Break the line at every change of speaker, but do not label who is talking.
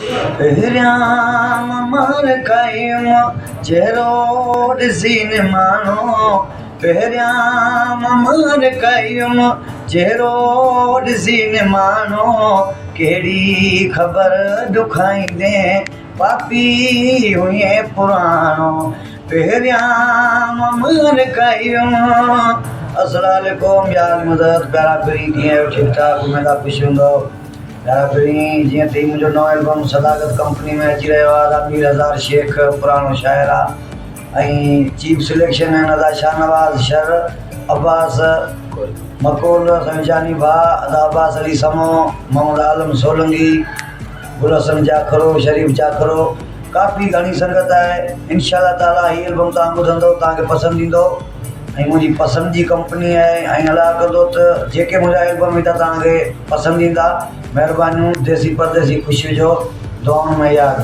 پهريان مار کائيم چهرو ڏسي نماڻو پهريان مار کائيم چهرو ڏسي نماڻو ڪهڙي خبر ڏکائيندين پاپي هئين پراڻو پهريان مار کائيم السلام عليڪم يا علي مدد پيارا پرين ڪيئن آهيو ٺيڪ ٺاڪ اميد آ خوش هوندؤ. پيارا پرين جيئن ته هي منهنجو نئون البم صداقت ڪمپني ۾ اچي رهيو آهي ادا مير هزار شيخ پراڻو شاعر آ ۽ چيف سليڪشن آهن ادا شاهنواز شر عباس مڪول اسان جو جاني ڀاء ادا عباس علي سمو محمد عالم سولنگي گل حسن جاکرو شريف جاکرو ڪافي گهڻي سنگت آهي انشاء الله تعالي هي البم توهان ٻڌندو توهان کي پسند ايندو ۽ منهنجي پسند جي ڪمپني آهي ۽ الله ڪندو ته جيڪي منهنجا البم ايندا توهان کي پسند ايندا مهربانيون ديسي پرديسي خوش هجو دعائن ۾ ياد.